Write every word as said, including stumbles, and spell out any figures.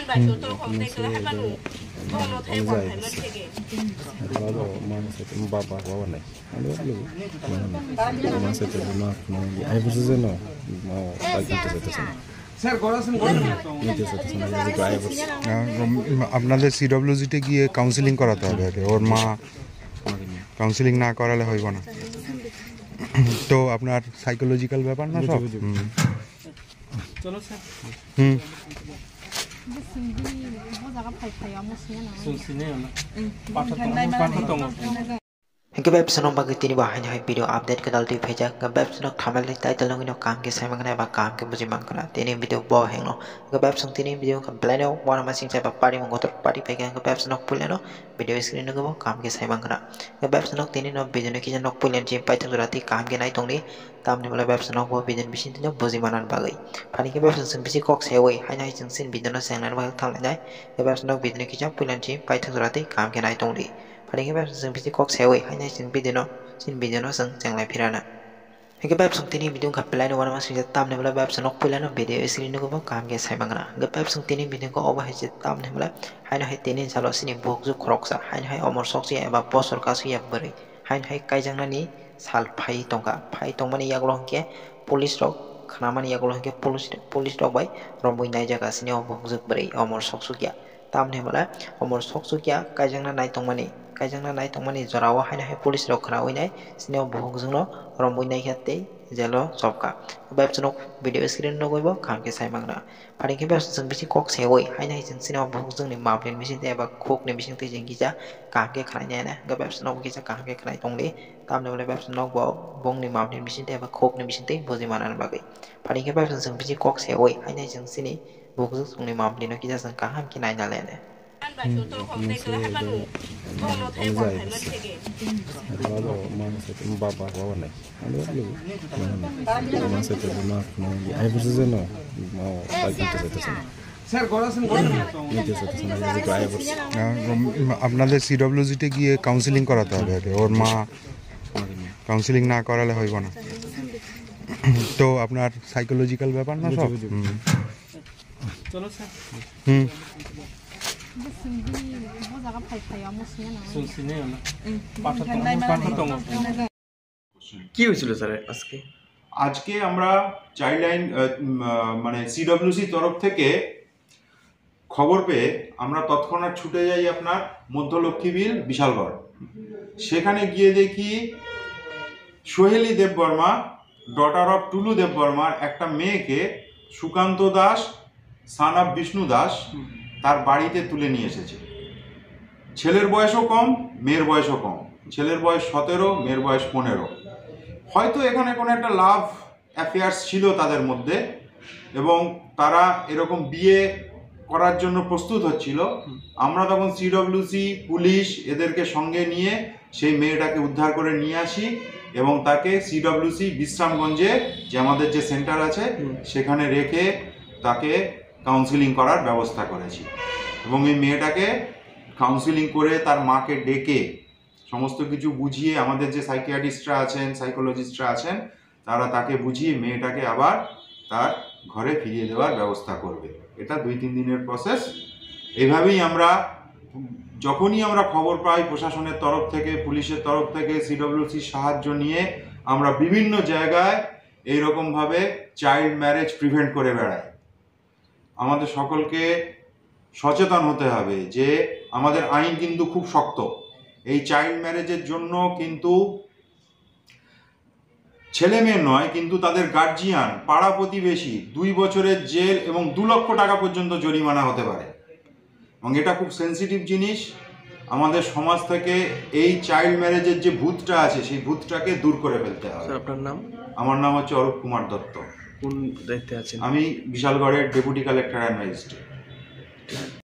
Hmm, nang se je, ang jai se. Baba, baba nai. Alo, alo. Hmm. Nang se je, ma, ma, ai, bujo je no. Ma, ai, bujo je no. Sir, gora sir, gora sir. Ni te sa, sa, sa, sa, sa, sa. আহ, উম, আপনাদের সিডব্লিউজিতে গিয়ে কাউন্সেলিং করাতে হবে আগে, ওর মা কাউন্সেলিং না করালে হইব না। তো আপনার সাইকোলজিক্যাল ব্যাপার না বুঝি, সব? বুঝি। হুম। চলো স্যার। হুম। Sung sini ya, no? Patha tongo, patha tongo. Hingke bebsano bagwi tini bo haino hai video update kwtal twi phaijak. Hingke bebsano thumbnail ni title nugwi no kaham khe sai mankha eba kaham khe buji mankha. Tini video bo hengno. Hingke bebsano tini video wngkha belai no uanama singcha eba pari mungo tor pari phaikha. Hingke bebsano puilano video screen nugwi bo kaham khe sai mankha. Hingke bebsano tini no video no kisa nok puilani chini paithak jora twi kaham khe nai tongdi. Tamni bole bebsano bo video ni bising twi no buji manani bagwi. Phani khe bebsano chwng bisi kok sewi haino hai chwng chini video no chengnani bagwi thang lainai. Hingke bebsano video no kisa puilani chini paithak jora twi kaham khe nai tongdi. Phani khe bebsong chwng bisi kok sewi haino chwng video no, chini video no chwng chenglai phirana. Hingke bebsong tini video wngkha belai no uanama singcha tamni bole bebsong nok puilano video screen nugwi bo kaham khe sai mankha. Hingke bebsong tini video wngkha obo hai se tamni bole haino hai tini jalo chini buhukjwk khoroksa haino hai omor sokchi eba bosor kasui ya bwrwi haino hai kaijaknani sal phai tongkha. Phai tongmani yagulo hingke police rok khnamani yagulo hingke police, police rok bai romwi naijak chini o buhukjwk bwrwi omor soksukya. Tamni hwnba omor soksukya kaijakna nai tongmani, kaijakna nai tongmani jorao haino hai police rok khnaui nai chini o buhukjwkno romwi naikha tei jelo chopkha. Bebsonok video screen nugwi bo kaham khe sai mankha. Phani khe bebsong chwng bisi kok sewi haino hai chwng chini o buhukjwkni mamlini bisingtwi eba khukni bisingtwi chwng kisa kaham khe khnai nai na. Hwnkhe bebsonok bo kisa kaham khe khnai tongdi. Tamni hwnba bebsonok bo bongni mamlini bisingtwi eba khukni bisingtwi buji manani bagwi. Phani khe bebsong chwng bisi kok sewi haino hai chwng chini buhukjwk chwngni mamlino kisa chwng kaham khe naina lene. Hmm, nang se je, ang jai se. Baba, baba nai. Alo, alo. Hmm. Nang se je, ma, ma, ai, bujo je no. Ma, ai, bujo je no. Sir, gora sir, gora sir. Ni te sa, sa, sa, sa, sa, sa. আহ, উম, আপনাদের সিডব্লিউজিতে গিয়ে কাউন্সেলিং করাতে হবে আগে, ওর মা কাউন্সেলিং না করালে হইব না। তো আপনার সাইকোলজিক্যাল ব্যাপার না বুঝি, সব? বুঝি। হুম। চলো স্যার। হুম। Sung sini ya, no? Patha tongo, patha tongo. কি হয়েছিল স্যার আজকে? আজকে আমরা চাইল্ড লাইন, আহ, উম, আহ, মানে সিডব্লিউসি তরফ থেকে খবর পেয়ে আমরা তৎক্ষণাৎ ছুটে যাই আপনার মধ্য লক্ষ্মীবিল বিশালগড়। সেখানে গিয়ে দেখি সোহেলি দেববর্মা, ডটার অফ টুলু দেববর্মার একটা মেয়েকে সুকান্ত দাস, সন অফ বিষ্ণু দাস, হুম। তার বাড়িতে তুলে নিয়ে এসেছে। ছেলের বয়সও কম, মেয়ের বয়সও কম। ছেলের বয়স সতেরো, মেয়ের বয়স পনেরো। হয়তো এখানে কোনো একটা লাভ অ্যাফেয়ার্স ছিল তাদের মধ্যে এবং তারা এরকম বিয়ে করার জন্য প্রস্তুত হচ্ছিল। হুম। আমরা তখন সিডব্লিউসি, পুলিশ এদেরকে সঙ্গে নিয়ে সেই মেয়েটাকে উদ্ধার করে নিয়ে আসি এবং তাকে সিডব্লিউসি বিশ্রামগঞ্জে, যে আমাদের যে সেন্টার আছে, হুম। সেখানে রেখে তাকে কাউন্সেলিং করার ব্যবস্থা করেছি। এবং এই মেয়েটাকে কাউন্সেলিং করে তার মাকে ডেকে সমস্ত কিছু বুঝিয়ে আমাদের যে সাইকিয়াট্রিস্টরা আছেন, সাইকোলজিস্টরা আছেন, তারা তাকে বুঝিয়ে মেয়েটাকে আবার তার ঘরে ফিরিয়ে দেওয়ার ব্যবস্থা করবে। এটা দুই তিন দিনের প্রসেস। এইভাবেই আমরা, যখনই আমরা খবর পাই প্রশাসনের তরফ থেকে, পুলিশের তরফ থেকে, সিডব্লিউসির সাহায্য নিয়ে আমরা বিভিন্ন জায়গায় এইরকমভাবে চাইল্ড ম্যারেজ প্রিভেন্ট করে বেড়াই। আমাদের সকলকে সচেতন হতে হবে যে আমাদের আইন কিন্তু খুব শক্ত। এই চাইল্ড ম্যারেজের জন্য কিন্তু ছেলে মেয়ে নয়, কিন্তু তাদের গার্জিয়ান, পাড়া প্রতিবেশী দুই বছরের জেল এবং দু লক্ষ টাকা পর্যন্ত জরিমানা হতে পারে। এবং এটা খুব সেনসিটিভ জিনিস। আমাদের সমাজ থেকে এই চাইল্ড ম্যারেজের যে ভূতটা আছে, সেই ভূতটাকে দূর করে ফেলতে হবে। স্যার, আপনার নাম? আমার নাম হচ্ছে অরূপ কুমার দত্ত। কোন দায়িত্বে আছেন? আমি বিশালগড়ের ডেপুটি কালেক্টর অ্যান্ড ম্যাজিস্ট্রেট।